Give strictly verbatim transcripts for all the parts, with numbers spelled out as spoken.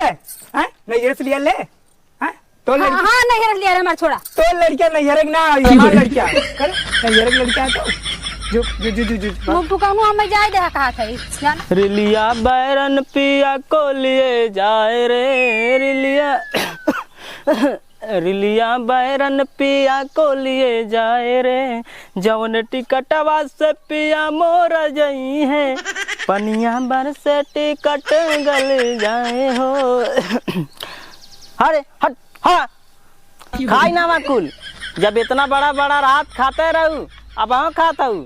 हैं? नैहर से लिया ले? हैं? तो हाँ, लड़की हाँ, नैहर लिया रे हमार छोड़ा। तो लड़किया नैहर के ना आई, हमार लड़किया। अरे, नैहर के लड़किया है तो जो, जो, जो, जो, जो, मुँह टुकाऊँ, हमें जाए दे, कहा था, जान। रिलिया बैरन पिया को लिए जाए रे, रिलिया। रिलिया बैरन पिया को लिए जाए रे, जौन टिकटवा से पिया मोर जइहैं, पनिया बर से टिकट गल जाए हो। अरे हट, हट। खाई ना माकुल, जब इतना बड़ा बड़ा रात खाते रहू, अब हाँ खात हऊ।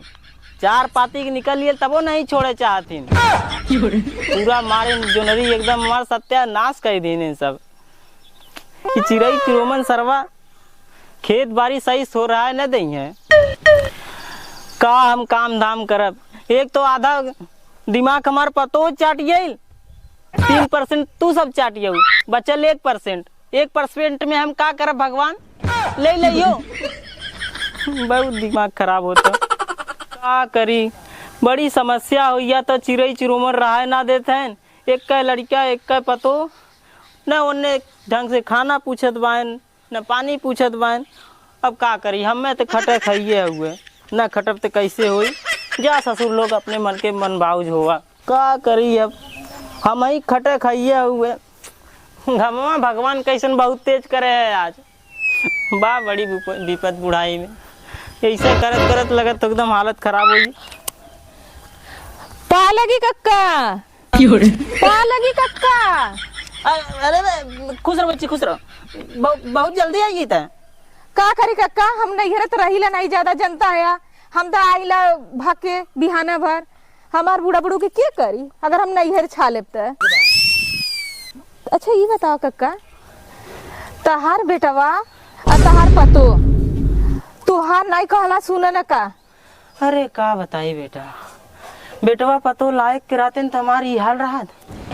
चार पाती के निकल लिए तबो नहीं छोड़े चाहतीन। पूरा मारे जोनरी एकदम हमार सत्यानाश कर दीन सब। कि चिरई चिरोमन सरवा खेत बारी सही से हो रहा है, न दइहैं। का हम काम धाम करब? एक तो आधा दिमाग हमार पतो चाट गइल, तीन परसेंट तू सब चाट गइल, बचल एक परसेंट। एक परसेंट में हम का करब भगवान? ले लियो। बहुत दिमाग खराब होता। का करी, बड़ी समस्या हो, या तो चिरई चिरोमन रहे ना देत हैं। एक का लड़का, एक का पतो, न उन्ने ढंग से खाना पूछत बाइन, न पानी पूछत बाइन। अब का करी, हमें तो खटे खाइए हुए, न खटब तो कैसे होई? जा ससुर लोग अपने मन के मन बाउज होवा। का करी अब, हम ही खटे खाइए हुए। घमवा भगवान कैसन बहुत तेज करे है आज। बा बड़ी विप-, विपत बुढ़ाई में। ऐसे करत करत लगत तो एकदम हालत खराब होई। पा लगी कक्का। पा लगी कक्का। अ-, अरे बे, खुश रहो बच्ची, खुश रहो। बहु-, बहुत जल्दी आई गई था। का करी कक्का, हम नैहर त रहीला नहीं ज्यादा जनता है। हम त आइला भके बिहाना भर। हमार बूढ़ा बूढ़ू के के करी अगर हम नैहर छा लेब त? अच्छा ई बताओ कक्का, तहार बेटवा आ तहार पतो तोहार नाई कहला सुने न का? अरे का बताई बेटा, बेटवा पतो लायक के रातेन त हमार ई हाल रहत।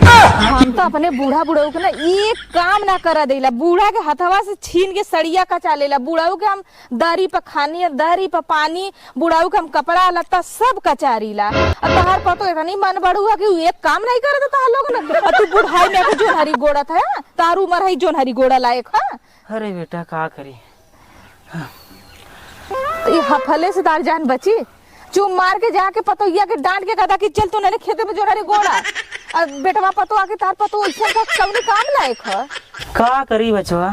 हम तो अपने बूढ़ा बुढ़ऊ के ना एक काम ना करा देला। बूढ़ा के हथवा से छीन के सड़िया कचा लेला। बुढ़ऊ के हम दरी पर खानी, दरी पर पानी, बुढ़ऊ के हम कपड़ा लत्ता सब कचारीला। अब तहार पतो इतनी मन बड़ू है कि उ एक काम नहीं करत तहार लोग ना। अब तू बुढ़ाई में आके जोनहरी गोड़त है, तार उमर है जोनहरी गोड़ा लायक है। अरे बेटा का करी, तो ये हफले से तार जान बची। चुप मार के जाके पतोहिया के डांट के कहता कि चल तू नने खेते में जोरा रे गोड़ा। अब बेटवा पतो आके तार पतो ऐसे का कौनी काम लायक ह? का करी बचवा?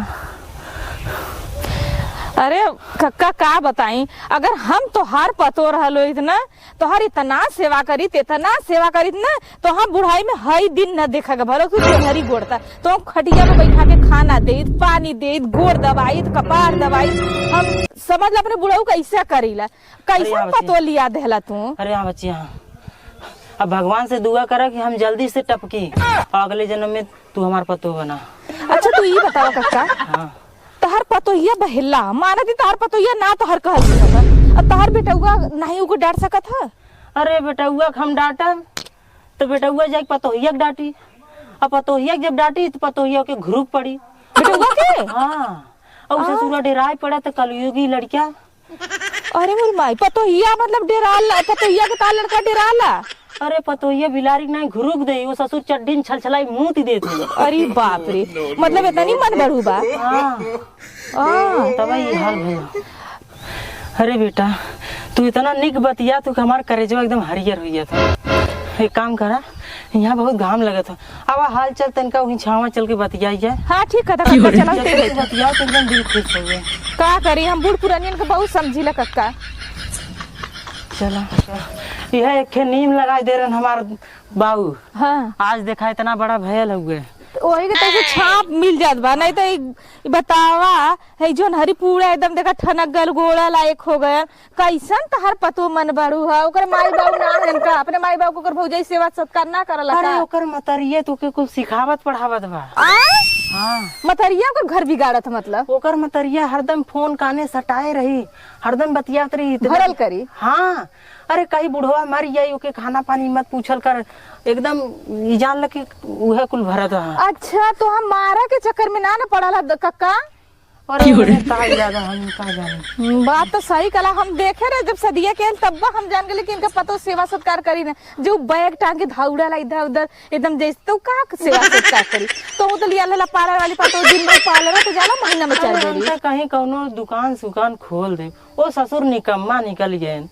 अरे कक्का का बताई, अगर हम तोहार पतो रहलो इतना, तोहार इतना सेवा करीत, इतना सेवा करीत ना, तो हम बुढ़ाई में हई दिन न देखा के भलो तू जोनहरी गोड़ता। तो हम खटिया में बैठा के खाना देइत, पानी देइत, गोड़ दबाइत, कपार दबाइत। हम समझ ला अपने बुढ़ऊ कैसे करीला, अरे कैसन हाँ बच्ची। पतोह लिया देहला तू? अरे हाँ बच्ची, हाँ। अब भगवान से दुआ करा कि हम जल्दी से टपकी और अगले जन्म में तू हमार पतोह बना। अच्छा तू ई बतावा कक्का, हाँ। तहार पतोहिया बहेला, माना थी तहार पतोहिया ना तोहर कहल सुनत ह। अब तहार बेटउआ नहीं उको डांट सकत ह? अरे बेटउआ के हम डांटब तो बेटउआ जाके पतोहिया के डांटी, अब पतोहिया के जब डांटी तो पतोहिया के घुरुक पड़ी। बेटउआ के? हाँ। और आ। ससुरा डेराय पड़ा तो कलयुगी लड़का। अरे मोर माई, पतोहिया मतलब डेराला, पतोहिया के तार लड़का डेराला? अरे पतोहिया बिलारी के नाई घुरुक देई, वो ससुर चड्डी में छलछलाई मूत देत है। अरे बाप रे, मतलब इतनी मन बढ़ू बा। हाँ। आ। तब ई हाल भइल। अरे बेटा, तू इतना निक बतिया, तू हमार करेजवा एकदम हरियर हो गया था। एक काम करा, यहाँ बहुत घाम लगत हो, अब हाल चल तनका वहीं छावा चल के बतियाई जाए। हाँ ठीक है, तो कक्का चला चल के बैठा। बतियाओ तो एकदम दिल खुश हो गया। का करी, हम बूढ़ पुरानियन के बहुत समझीला कक्का। चला, चला। यह एक ठे नीम लगाई दे रहन हमार बाऊ। हाँ। आज देखा इतना बड़ा भयल हुए। तो वही के तैसे छाप मिल जात बा, नहीं तो ई, ई बतावा, है जोनहरी पूरा एकदम देखा ठनक गल, गोड़ा लायक हो गयल। कैसन तहर पतो मन बड़ू ह? ओकर माई बाबू ना हन का? अपने माई बाबू को ओकर भौजाई सेवा सत्कार ना करला अरे का? ओकर मतरिये तोके कुछ सिखावत पढ़ावत बा। आ? हाँ। मतरिया ओकर घर बिगाड़त मतलब? ओकर मतरिया हरदम फोन काने सटाए रही, हरदम बतियात रही, इतने भरल करी। हाँ। अरे कहीं बुढ़वा मर जाई, ओके खाना पानी मत पूछल कर, एकदम ई जान ल कि उहे कुल भरत रहा। अच्छा, तो हम मारा के चक्कर में ना न पड़ल ह द-, कक्का? अरे, क्यों रे? उन्हें का ज्यादा हम का जाने। हम्म, बात तो सही कहला। हम देखे रहे जब सदिया के आइल, तब हम जान गए कि इनका पतो सेवा सत्कार करी ना। जो बैग टांग के दौड़ा ला इधर उधर, एकदम जैसे तो का सेवा सत्कार करी। तो वो तो लिया लेला पार्लर वाली पतो, दिन भर पार्लर में तो जाला महीना में चार अरे, हम बेरी। तो कहीं कौनो दुकान सुकान खोल दे। वो ससुर निकम्मा निकल गए।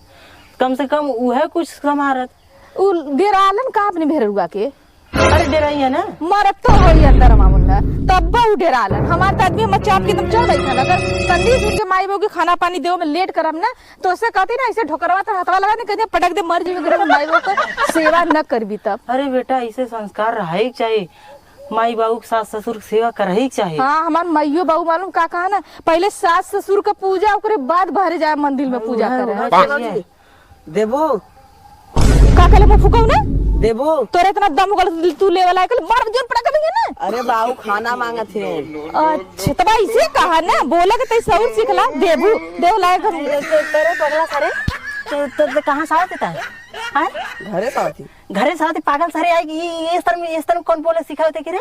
कम से कम उहे कुछ संभारत। उ डेरालन का अपने भेररुआ के? अरे डेराई है ना। मरत तो होई अंदर मामुन्ना, तब उ डेरालन। हमार तो आदमी मचाप के एकदम चढ़ बैठा। अगर संदीप उनके माई बहू के खाना पानी देवे में लेट करब ना, तो उससे कहती ना, ऐसे ढोकरवा तो हथवा लगा नहीं, कहीं पटक दे, मर जाइए, अगर माई बहू को सेवा न करबी तब। अरे बेटा, ऐसे संस्कार रहे के चाहिए, माई बाबू के, सास ससुर के सेवा करही के चाहिए। हाँ, हमार माइयो बाबू मालूम का कहा ना, पहले सास ससुर का पूजा, ओकरे बाद बहरे जाए मंदिर में पूजा हाँ, करे। हाँ, बाबूजी, देबू? का कहले मुंह फुकाऊ ना? देबू? तोरे इतना दम होगल तू लेवे लायक, मार जोर पड़ा कर देंगे ना। अरे बाबू खाना मांगत है। अच्छा, तब ऐसे कहा ना, बोला के तै सौर सीखला, देबू, देव लायक हम। तेरे पगला सारे, तो, तो, तो कहाँ से आते था? हाँ? घरे से आती। घरे से आते पागल सारे आए कि ये, ये इस तरह में, इस तरह में कौन बोले सिखावते कि रे?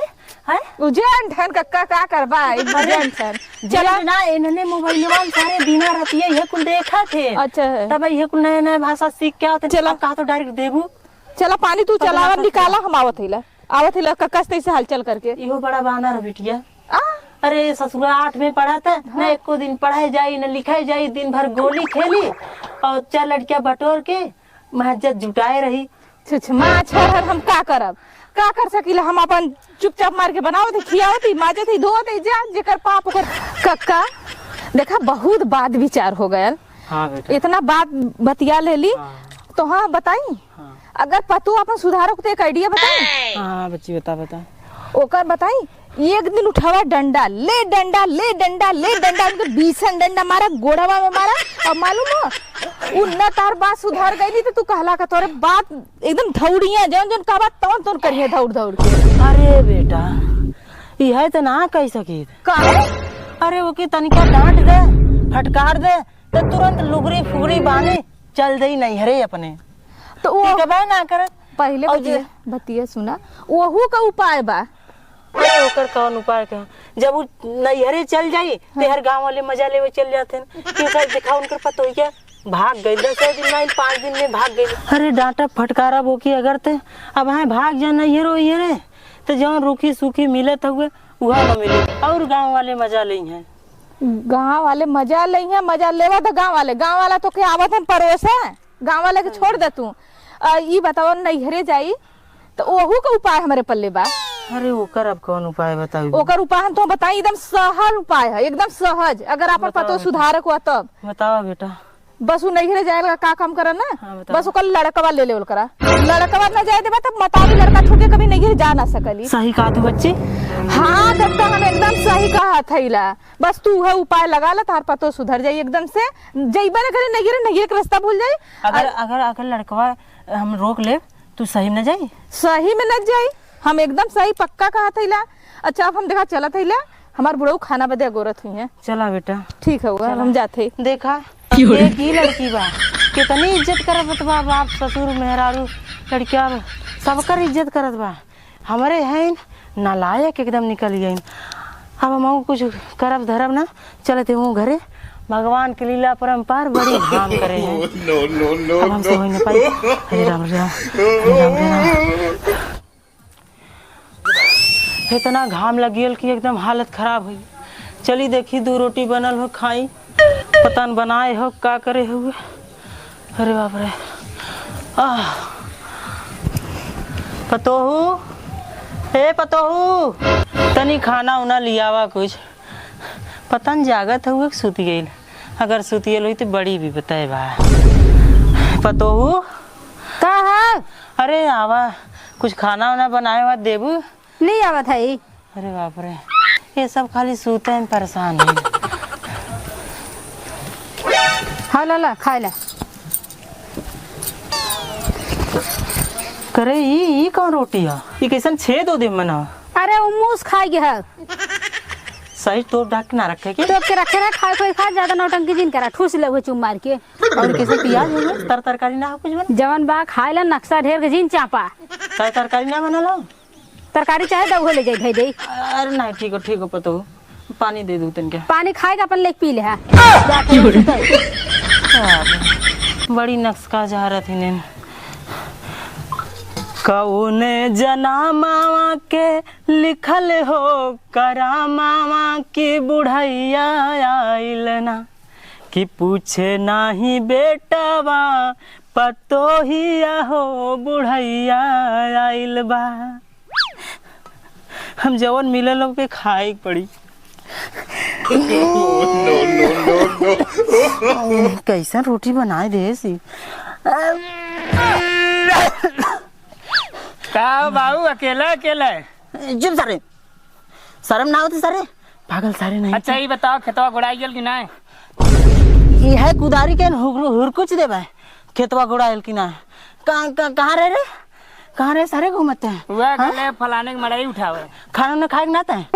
हैं? उजेन ठन कक्का का करबा, अरे, उजेन ठन। चला। जेन ना, इन्हने मोबाइलवा में सारे दिना रातिया ये कुल देखा थे। अच्छा है। तब ये कुल नया नया भाषा सीख के आवत हैं। चला। अब कहा तो डायरेक्ट देबू। चला पानी तू पगला चलावा, कक्का। निकाला, हम आवत हिला। आवत हिला कक्का से तैसे हलचल करके। इहो बड़ा बानर है बिटिया। आ? अरे ससुरा आठ में पढ़ा था, हाँ। न एको दिन पढ़ाए जाई, न लिखाए जाई, दिन भर गोली खेली और चार लड़कियां बटोर के महज्जत जुटाए रही। छुछमा छरहर हम का करब, का कर सकीला? हम अपन चुपचाप मार के बनावत ही, खियावत ही, माजत ही, धोवत ही, जा जेकर पाप ओकर। कक्का, देखा बहुत बात विचार हो गयल। हाँ बेटा। इतना बात बतिया लेली। हाँ। तो हाँ बताई, हाँ। अगर पतोह अपन सुधारो के तो एक idea बताई। हाँ बच्ची बता बता। ओकर बताई, एक दिन उठावा डंडा, ले डंडा, ले डंडा, ले डंडा, उनके बीसन डंडा मारा, गोड़वा में मारा। अब मालूम हो, उ न तार बात सुधार गई नहीं तो तू कहला का तोरे बात एकदम धौड़िया, जौन जौन कहबा तौन तौन करिए धौड़ धौड़ के। अरे बेटा, इहे तो ना कह सकीत। काहे? अरे ओके तनिका डांट दे, फटकार दे, तो तुरंत लुगरी फुगरी बांधी चल देई नैहरे अपने। तो वो टिकबे ना करत। पहले और बतिया, जे बतिया सुना, ओहू का उपाय बा। अरे ओकर कौन उपाय का? जब उ नैहरे चल जाई, हाँ। तेहर गाँव वाले मजा लेवे चल जाते हैं। क्यों कर देखा उनकर पतोहिया भाग गई, दस दिन नहीं, पाँच दिन में भाग गई। अरे डांटा फटकारा बोकी अगर ते अब हैं भाग जा नैहरे ओहियरे, तो जौन रूखी सूखी मिलत हुए, उहा न मिले। और गाँव वाले मजा लेइहैं। गाँव वाले मजा लेइहैं, मजा लेवा तो गाँव वाले, गाँव वाला तो के आवत हैं परोसे, गाँव वाले के छोड़ दे तू। आ, ई बताओ नैहरे जाई तो ओहू का उपाय हमरे पल्ले बा। अरे ओकर अब कौन उपाय बताई? ओकर उपाय हम तो बताई, एकदम सहज उपाय है, एकदम सहज। अगर आपन बताओ पतो बेटा। सुधारक हुआ तब। बताओ बेटा। बस उ नैहरे जाए ला का काम करा ना, हाँ, बताओ। बस ओकर लड़कवा ले लेवल करा। लड़कवा ना जाए देबा तब मतारी लड़का छोड़ के कभी नैहरे जा ना सकली। सही कहा तू बच्ची। हाँ कक्का, हम एकदम सही कहा थैला। बस तू उहे उपाय लगा ला, तार पतो सुधर जाई एकदम से। जइबे ना करे नैहरे, नैहरे के रास्ता भूल जाई। अगर, अगर, अगर लड़कवा हम रोक लेब, तू सही में न जाई? सही में न जाई, हम एकदम सही पक्का कहा थैला। अच्छा, अब हम देखा चलत हईला, हमार बुढ़ऊ खाना बदे अगोरत हुई हैं। चला बेटा। ठीक है, हुआ, चला। हम जात हई। देखा, क्यों रे? एक ही लड़की बा, कितनी इज्जत करत बा बाप, ससुर, मेहरारू, लड़किया, सबकर इज्जत करत बा। हमरे हैं नालायक एकदम निकल गइन। अब हम कुछ करब धरब ना, चलत हूँ घरे। भगवान के लीला परम्पार बड़ी धाम करे हैं। No, no, no, अब हमसे no। होई न पाई। हरे राम, हरे राम, हरे राम, हरे राम। इतना घाम लगियल कि एकदम हालत खराब हुई। चली देखी, दो रोटी बनल हो, खाई। पता न बनाए हो, का करे हुए। अरे बाप रे। आह। पतोहू, ए पतोहू, तनी खाना उना लियावा कुछ। पता न जागत हुए कि सुत गइल। अगर सुत गइल हुई तो बड़ी भी बताए बा। पतोहू। का है? अरे आवा, कुछ खाना उना बनाए हुआ देबू? नहीं आवत है। अरे बाप रे, ये सब खाली सूते में परेशान है। हाँ, ला, ला, खाए ला। करे, ई, ई कौन रोटी है? ई कैसन छेद हो दे मना? अरे, वो मूस खाए गया है। सही तोप ढाक के ना रखे के? तोप के रखे रहे, खाए कोई खा, ज्यादा नौटंकी जिन करा, ठूस ले वो चुम मार के। और कैसे पियाज हो गए? तर तरकारी ना हो कुछ बना? जवन बा खाए ला, नक्शा ढेर के जिन चापा। तर तरकारी ना बना लो? तरकारी चाहे दउहे ले जाई, धई देई। अरे नहीं, ठीक हो, ठीक हो पतोहू। पानी दे दू तनके। पानी खाएगा, अपन लेके पी ले, हाँ। बड़ी नक्स का जहरत हिनेन। कौने जनामावा के लिखल हो करामावा की बुढ़ैया आइल ना, कि पूछे नाही बेटवा पतोहिया हो बुढ़ैया आइल बा। हम जवन मिलल ओके खाए के पड़ी। कैसन रोटी बनाए दे सी। का हो बाबू, अकेला अकेला है? चुप सारे, शर्म ना होती सारे, पागल सारे नहीं। अच्छा, ये बताओ, खेतवा गोड़ाई गेल कि ना? ये है कुदारी के हुर-, हुरकुच देबे, खेतवा गोड़ाइल कि ना? कहाँ, कहाँ, कहाँ रहे रे? कहाँ रहे सारे घूमते हैं? हुआ हाँ? गले फलाने के मड़ई उठावे। खाना ना खाए के नाते हैं?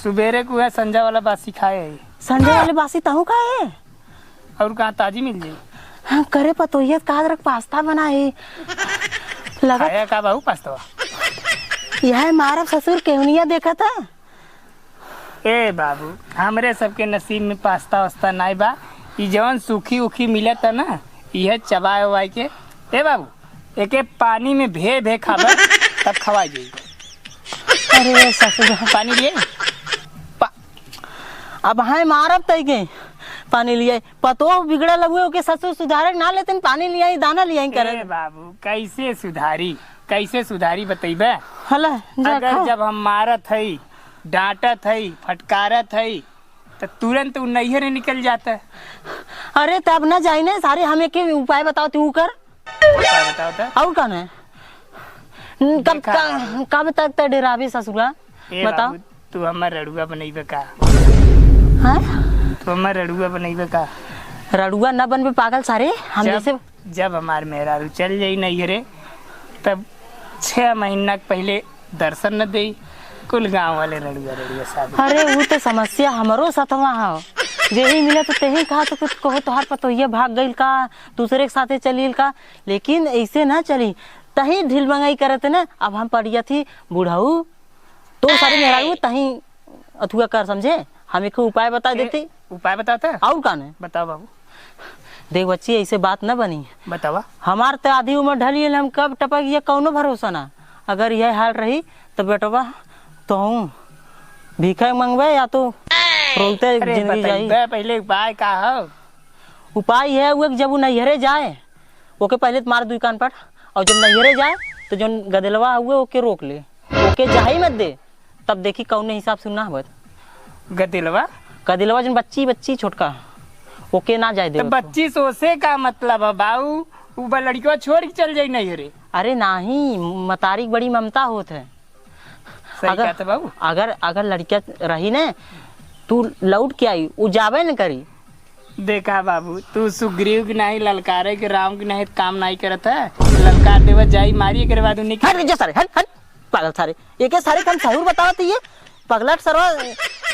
सुबेरे को है संजा वाला बासी खाए है। संजा वाले बासी तहू खाए है? और कहाँ ताजी मिल जाई? हाँ, करे पतोहिया का अदरक पास्ता बनाए। लगा खाया का बाबू पास्ता? यह मारब ससुर केवनिया देखा था। ए बाबू, हमरे सबके नसीब में पास्ता वास्ता नाई बा। ई जवन सूखी उखी मिलत है ना, इहे चबाए उबाए के। ए बाबू, एके पानी में भे भे खाबे, तब खवाई जाई। अरे ससुर। पानी लिए? पा-, अब हाँ मारब तई के पानी लिए। पतो बिगड़ल हुए, ओके ससुर सुधारे ना लेते, पानी लियाई, दाना लियाई करे। ए बाबू, कैसे सुधारी, कैसे सुधारी बतैबे? हला, जा अगर खा। जब हम मारत हई, डांटत हई, फटकारत हई, त तुरंत उ नैहरे निकल जाता। अरे, तब ना जाई ना, सारे हमें के उपाय बताओ, तू कर। उपाय बताओ त। और कौन है? कब, देखा। क-, कब तक त डेराबे ससुरा? ए बताओ। बाबू, तू हमर रड़ुआ बनइबे का? हाँ? तू हमर रड़ुआ बनइबे का? रड़ुआ ना बनबे पागल सारे, हम जब, जैसे जब हमार मेहरारू चल जाई नैहरे, तब छह महीना के पहले दर्शन न देई, कुल गाँव वाले रड़ुआ रड़ुआ साहब। अरे, उ तो समस्या हमरो सतवा हो, जेही मिले तो तेही कहा तो कुछ कहो, तोहार पतोहिया भाग गइल का, दूसरे के साथे चलिल का, लेकिन ऐसे ना चली। तही ढील मंगाई करत ना, अब हम पड़िया थी बुढ़ऊ, तो सारी मेहरारू तही अथुआ कर समझे, हम एक उपाय बता ए, देती। उपाय बताता? और का नहीं? बताओ बाबू। देख बच्ची, ऐसे बात न बनी। बतावा। हमार त आधी उम्र ढली है, हम कब टपक ये कौनो भरोसा ना। अगर यह हाल रही तो बेटवा तोहू भीखे मंगबे या तो रोते अरे जिंदगी जाई। बतइबे पहले उपाय का हो? उपाय यह हुए कि जब वो नैहरे जाए, ओके पहले तो मार दुई कान पट, और जब नैहरे जाए तो जौन गदेलवा हुए ओके रोक ले, ओके जाही मत दे, तब देखी कौने हिसाब से ना होत। गदेलवा? गदेलवा जौन बच्ची, बच्ची छोटका, ओके ना जाए दे तो उसको। बच्ची से ओसे का मतलब है बाऊ? उ बा लड़कवा छोड़ के चल जाई नैहरे। अरे नाही, मतारी के बड़ी ममता होत है। सही अगर, कहत बाबू। अगर, अगर लड़किया रही ने, तू लौट के आई, उ जाबे न करी। देखा बाबू, तू सुग्रीव के नाही ललकारे के राम के नाही काम नाही करत है। ललकार देवा जाई मारी, एकरे बाद उ निकल हट, जा सारे, हट, हट, पागल सारे। एके सारे के हम सहूर बतावत ही, पगलट सरवा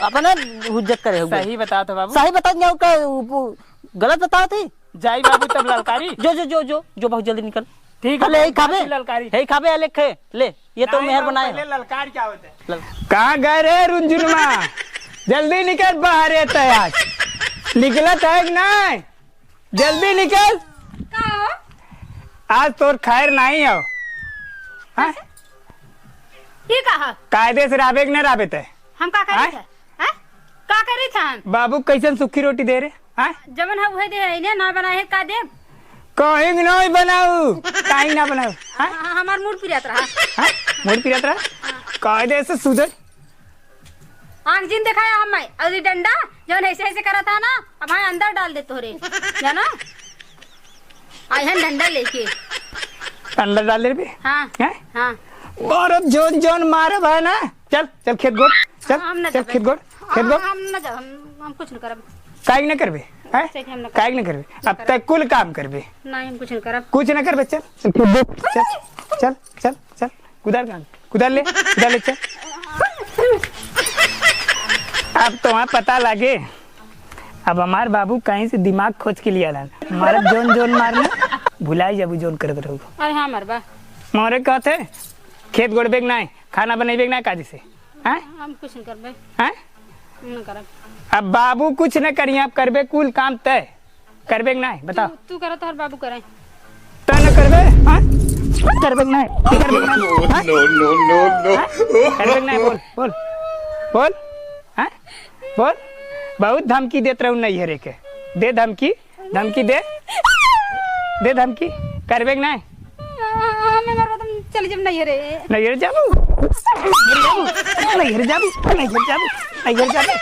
अपने हुज्जत करे हुए। सही बतावत है बाबू। सही बतावत नहीं, का, उ, उ, गलत बतावत ही। जाई बाबू तब ललकारी। जो, जो, जो, जो, जो बहुत जल्दी निकल। ठीक है, अरे, यही खाबे? ललकारी। यही खाबे, अले खे, ले, ये तो नहीं मेहर बाबू, बनाए पहले हो। ललकार क्या होता है? लल- कहाँ गए रे रुंझुनमा? जल्दी निकल बाहर, ये तो आज निकलत है कि नहीं? जल्दी निकल। का हो? आज तोर खैर नहीं हो। हाँ? ये का है? कायदे से राबे कि नहीं राबे ते? हम का करी आय? थे? हैं? का करी थे हम? बाबू कैसन सुखी रोटी दे रे? आय? जवन है उहे दे है, इन्हें ना बनाए है, का देब? कहीं नहीं बनाऊ, कहीं ना बनाऊ। आय? हाँ, हाँ, हमार मूड पिरात रहा। हाँ? मूड पिरात रहा? हाँ। कायदे से सुधर। आँख जिन दिखाया हम मैं, और ये डंडा जवन ऐसे ऐसे करा था ना, अब हाँ अंदर डाल दे तोहरे, जाना? आई हन डंडा लेके। अंदर डाल दे बे। हाँ, हैं? हाँ। और अब जौन जौन मारब है ना, चल, चल खेत गोड़, चल, हम ना चल जाबे। खेत गोड़, खेत हाँ, गोड़। हम ना जाब, हम, हम कुछ न करब। काहे न करबे? हैं? सही हम ना काहे करब। न करबे? अब तक कुल काम करबे। नहीं, हम कुछ न करब। कुछ न करबे, चल, चल खेत गोड़, चल, चल, चल, चल, कुदार कहाँ? कुदार ले, कुदार ले, चल। अब तुम्हारा पता लागे, अब हमार बाबू कहीं से दिमाग खोज के लिए आलन। हमारा जोन जोन मारना, भुलाई जाबू जोन करत रहू। अरे हाँ, मरबा। मोरे कहते, खेत गोड़बे के नाय, खाना बनैबे के नाय, काजी से। हैं? हम कुछ नहीं करबे। हैं? हम न करब। अब बाबू कुछ न करिए, आप करबे कुल काम तय। करबे कि नहीं? बताओ। तू, तू करा, तोहर बाबू करे। तय न करबे? हैं? करबे कि नहीं? करबे कि नहीं? हैं? No, no, no, no। हैं? करबे कि नहीं? बोल, बोल। बोल। हैं? बोल। बहुत धमकी देत रहू नैहरे के। दे धमकी। धमकी दे, दे धमकी, करबे कि नहीं? हमें मारबा तो हम चली जाब नैहरे। नैहरे जाबू? नैहरे जाबू? नैहरे जाबू? नैहरे जाबू?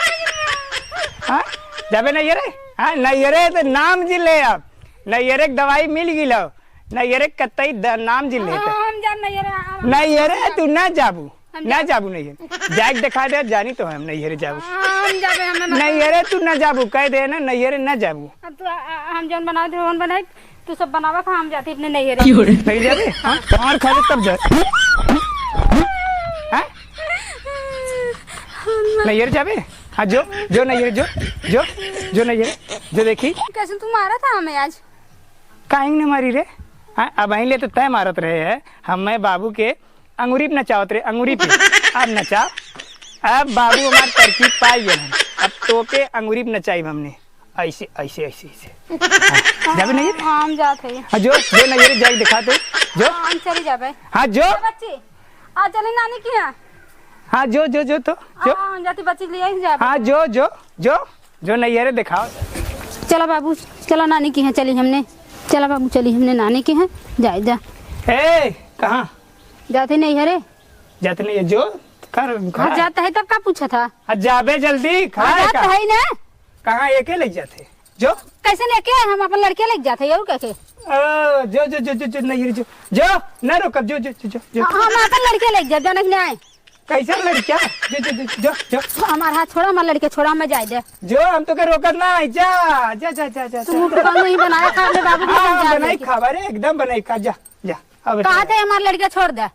हाँ? जाबे नैहरे? हाँ, नैहरे तो नाम जिन ले अब। नैहरे के दवाई मिल गइल हो। नैहरे के कतई द-, नाम जिन लेते। हम जाब नैहरे, हम नैहरे तू ना जाबू। हम ना जाब। जाबू नैहरे। जाइके देखा दे, जानी तो हम नैहरे जाबू। हम जाबे, हम ना नैहरे तू ना जाबू, कह दे ना, नैहरे ना जाबू। अब तू, आ, आ, हम जौन बनावे थे, ओन बनाई, तू सब बनावा खा, हम जाती अपने नैहरे। नहीं जाबे? हाँ? मार खा ले तब जा। हाँ? नैहरे जाबे? हाँ, जो, जो नैहरे, जो, जो, जो नैहरे, जो देखी। कैसे तू मारा था हमें आज? काहे न मारी रे? हाँ, अब अहीं ले तो तय मारत रहे है, हम मैं बाबू के अंगुरी पे नचावत रहे, अंगुरी पे। अब नचा, अब बाबू हमार तरकीब पाई गए हैं, अब तोके अंगुरी पे नचाई हमने, ऐसे, ऐसे, ऐसे, ऐसे। हाँ, जाबे नहीं? हाँ, हम जात है। हाँ, जो, जो नहीं रे, जाइके दिखा दे, जो। हाँ, हम चली जाबे। हाँ, जो। ए बच्ची, आ चली नानी के यहाँ। हाँ, जो, जो, जो तो, जो। हाँ, हम जाती बच्ची के लिए ही जाबे। हाँ, जो, जो, जो, जो नहीं रे, दिखाओ। चला बाबू, चला नानी के यहाँ चली हमने। चला बाबू, चली हमने नानी के यहाँ। जाए जा। ए, कहाँ? जाते नहीं हरे। जाते नहीं है, जो कर, हाँ, खा। जाता है तब का पूछा था? आ, जाबे जल्दी, हाँ, खाए जाता का? है ना। कहाँ एके लेके जाते? जो? कैसे लेके? हम अपन लड़के लेके जाते हैं, और कैसे? ओ, जो, जो, जो, जो, जो, नहीं, जो, जो, ना रुकब, जो, जो, जो, जो, जो। हम अपन लड़के लेके जाब, जानक नहीं। कैसे लड़किया? जो, जो, जो, जो, जो। हमार हाथ छोड़ा, हमार लड़के छोड़ा, हमें जाए दे। जो, हम तोके रोकत ना है, जा, जा, जा, जा, जा, तू जा। मुंह फुकाऊ नहीं बनाया, खा ले बाबू, हाँ, हम हाँ, जाए बनाई लेके। खावा रे, एकदम बनाई खा, जा, जा, अब कहा जा। थे हमार लड़के छोड़ दे।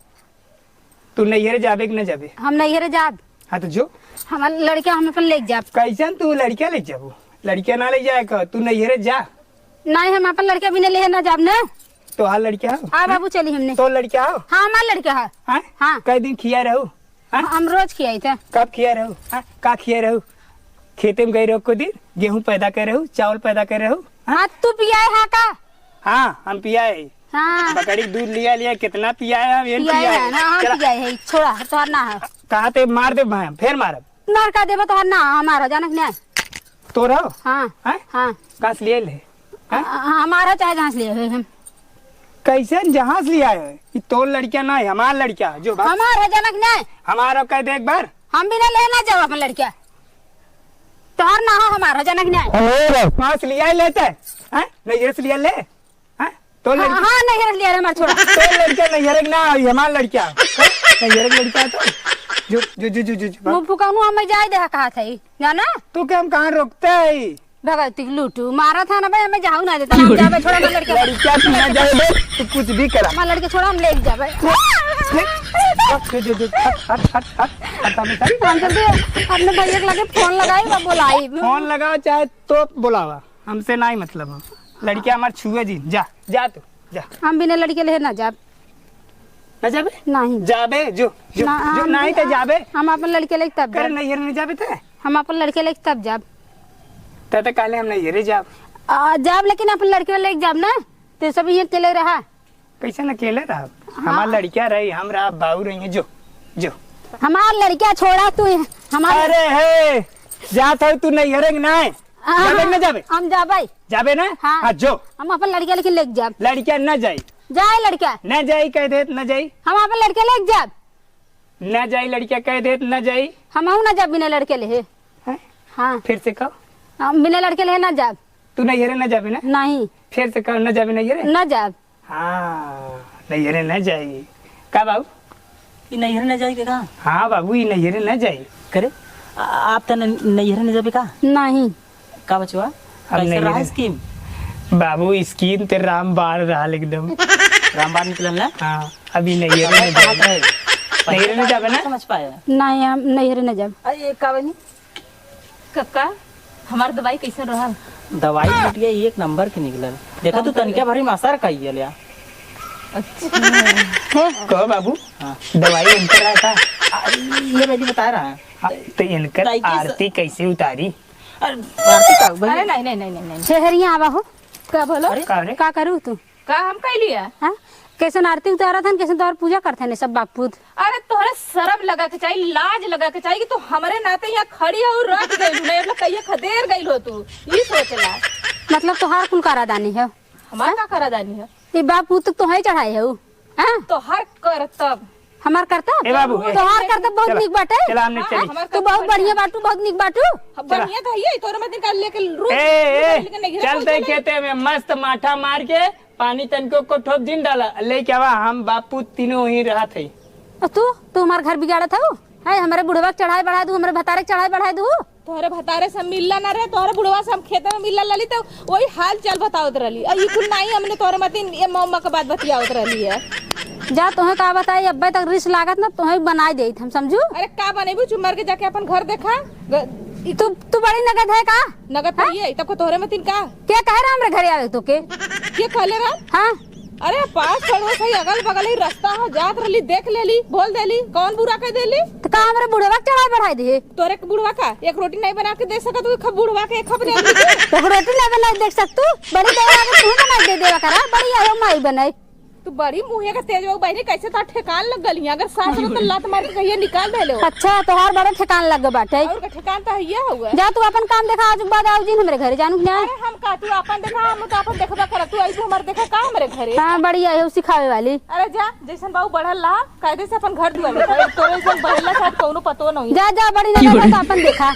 तू नैहरे जाबे कि ना जाबे? हम नैहरे जाब। हाँ, तो जो। हमार लड़के हम अपन लेके जाब। कैसन तू लड़किया लेके जाबू? लड़किया ना ले जाए का, तू नैहरे जा। नहीं, हम अपन लड़के भी नहीं ले ना जाब ना। तोहार लड़किया हो? हाँ बाबू, चली हमने। तो लड़किया हो? हाँ, हमार लड़के है। हाँ? हाँ। कई दिन खिया रहू? हाँ? हम रोज खियाई थे। कब खिया रहू? हाँ? का खिया रहू? खेते में गई रहू को दिन, गेहूं पैदा कर रहू, चावल पैदा कर रहू? हाँ? हाँ, तू पियाए हा का? हाँ, हम पियाए। हाँ। बकरी के दूध लिया, लिया, कितना पियाए हम, ये पियाए पियाए। है ना, हाँ, चला। पियाए है, छोड़ा, तोहार ना है। कहा ते मार दे भाई, फिर मारब। मार का देबो, तोहार ना, हमार हो, जानक नहीं। तोर हो? हाँ, हैं? हाँ। कहाँ से लिए ले? हैं? आ, आ, हमार हो चाहे जहाँ से लिए हो हम। कैसे जहाँ से लिया है? ये तोर लड़किया ना है, हमार लड़किया है, जो बात। हमार हो, जानक नहीं। हमार हो कह दे एक बार। हम भी ना लेना जाओ अपन लड़किया। तोहार ना हो, हमार हो, जानक नहीं। अरे, कहाँ से लिया है लेते? हैं? नहीं, ये से लिया ले। हाँ? तो हाँ, लड़की हाँ, नैहरे लिया रे हमार छोड़ा। तो लड़का नैहरे के ना आई, हमार लड़का। हाँ? नैहरे के लड़का है तो। जो, जो, जो, जो, जो, जो, भाग। मुंह फुकाऊ, हमें जाए दे कहा था ही, जाना? तो क्या हम कहाँ रोकते हैं? भगवती के लूटू, मारा था ना भाई, हमें जाऊ ना देता, हम जाबे, छोड़ा हमार लड़का। लड़का तू ना जाए दे, तू कुछ भी करा। हमार लड़के छोड़ा, हम लेके जाबे। जो, जो, जो, जो, हट, हट, हट, हट, हट, हट, हट। हम जल्दी अपने भैया के लगे फोन लगाई, वो बोलाई। फोन लगाओ चाहे तो बोलावा। हमसे नाहीं मतलब हो। लड़किया हमार छुए जिन। जा, जा तू, जा। हम बिना लड़के लेहे ना जाब। ना जाबे? नाहीं। जाबे, जो, जो, ना, जो, हम नाहीं भी, ते जाबे। हम अपन लड़के लेके तब करे जाब। नैहर नहीं जाबे ते? हम अपन लड़के लेके तब जाब। ते, ते कहले हम नैहरे जाब। आ, जाब लेकिन अपन लड़के लेके जाब ना। ते सब इहे अकेले रहा। कैसे न अकेले रहब? हाँ। हमार लड़किया रही, हम रहब, बाऊ रही, जो, जो। हमार लड़किया छोड़ा तू, हमार अरे हे, जात हो तू नैहरे के नाय? हाँ, जाबे हाँ, न जाबे? हम जाबे। जाबे ना? हाँ। हाँ, जो। हम अपन लड़किया लेकिन लेके जाब। लड़किया न जाई। जाए लड़किया। न जाई कह देत, न जाई। हम अपन लड़किया लेके जाब। न जाई लड़किया कह देत, न जाई। हमहू न जाब बिना लड़के लेहे। हैं? हाँ। फिर से कहो। हम बिना लड़के लेहे न जाब। तू नैहरे न जाबे ना? नहीं। फिर से कहो, न जाबे नैहरे? न जाब। हाँ, नैहरे न जाई। का बाबू? ई नैहरे न जाई के का? हाँ बाबू, ई नैहरे न जाई। करे, आ, आप त न-, नैहरे न जाबे का? नहीं। का बचवा? अब कैसे नैहरे रहा scheme? बाबू, scheme ते रामबाण रहल एकदम। रामबाण निकलल ना? हाँ, अभी नैहरे न जाई। नैहरे न जाबे ना? समझ पाए। नहीं, हम नैहरे न जाब। अरे, का बनी? कक्का, हमार दवाई कैसन रहल? दवाई बिटिया एक नंबर के निकलल। देखा तू तनिका भरी में असर कइल या। अच्छा। कहो बाबू, हाँ। दवाई इनकर रहा का? अरे, ये मैं भी बता रहा। हाँ, तो इनकर ताई की स- आरती कैसे उतारी? अरे, आरती का बहन? अरे, नहीं, नहीं, नहीं, नहीं, नहीं। छेहरिया आवा हो। का बोलो? अरे, का रे? का करू तू? का हम कह लिया? हाँ? कैसन आरती उतारत हन, कैसन तोहर पूजा करत हन सब बापूत? अरे, तोहरे शरम लगा के चाहिए, लाज लगा के चाहिए कि तू हमरे नाते यहाँ खड़ी हो और रख गइल, नहीं मतलब कहिए खदेर गइल हो तू, ई सोचला। मतलब तोहार कुल करादानी है? हमार हाँ? का करादानी है? ये बापूत तोहे चढ़ाए है उ? हाँ? तोहार करतब। हमार करतब? ए बाबू, ए, तोहार करतब बहुत चला, नीक बाटे। चला, हमने हाँ, चली। हमार तू करतब बहुत बढ़िया। बढ़िया बाटू, बहुत नीक बाटू। अब चला। बढ़िया तो है, तोरे में दिन का लेके रूप ए, ए, लेके नहीं गिरा चल कोई तई चले। खेते में मस्त माठा मार के पानी तनको को ठोप दिन डाला, लेके आवा, हम बापू तीनों वहीं रहत है। और तू, तू हमार घर बिगाड़त हऊ? है, हमरे बुढ़वा के चढ़ाई बढ़ा दू, हमरे भतारे के चढ़ाई बढ़ा दू। तोहरे भतारे से मिलला ना रहे, तोहरे बुढ़वा से हम खेते में मिलला लाली, तो वही हाल चाल बतावत रहली। और ई कुल नाई हमने तोहरे मतिन ये मौमा के बात बतियावत रहली है। जा, तोहे का बताई, अब्बे तक रिस लागत ना, तोहे बनाई देत हम, समझू? अरे का बनेबू, चुप मार के जाके अपन घर देखा। ग-, ई तू, तू बड़ी नगद है का? नगद हाँ? तो ये, तब को तोहरे मतिन का? के कहे रहा हमरे घरे आवे तो के? के कहले रहा? हाँ। अरे पास पड़ोस है, अगल बगल ही रास्ता है, जात रहली, देख लेली, बोल देली, कौन बुरा कह देली? तो का हमरे बुढ़वा के चढ़ाई बढ़ाई दिए? तोरे के बुढ़वा का एक रोटी नहीं बना के दे सकत, तू खब बुढ़वा के एक खप दे दी। तो रोटी नहीं बना दे सकत तू? बड़ी देर आगे तू बना दे देवा करा, बड़ी आयो माई बनाई। तू बड़ी मुँहे का तेज हो बहनी, कैसे तो ठेकान लग गली है, अगर सास हो तो लात मार के कहिए निकाल दे लो। अच्छा, तोहार बड़ा ठेकान लग बाटे। और का ठेकान तो है ये हुआ। जा तू अपन काम देखा, आज के बाद आओ जिन हमरे घरे, जानू कि ना? अरे हम का, तू अपन देखा, हम तो अपन देखबा करब, तू आई तू हमार देखा का हमरे घरे? हाँ, बढ़िया है, उ सिखावे वाली। अरे जा, जैसन बाबू बढ़ल रहा, कायदे से अपन घर दुआर में रह। तोरे जैसन बढ़ल रहा, शायद कौनो पतो नहीं। जा, जा, बड़ी नजर है तो अपन देखा।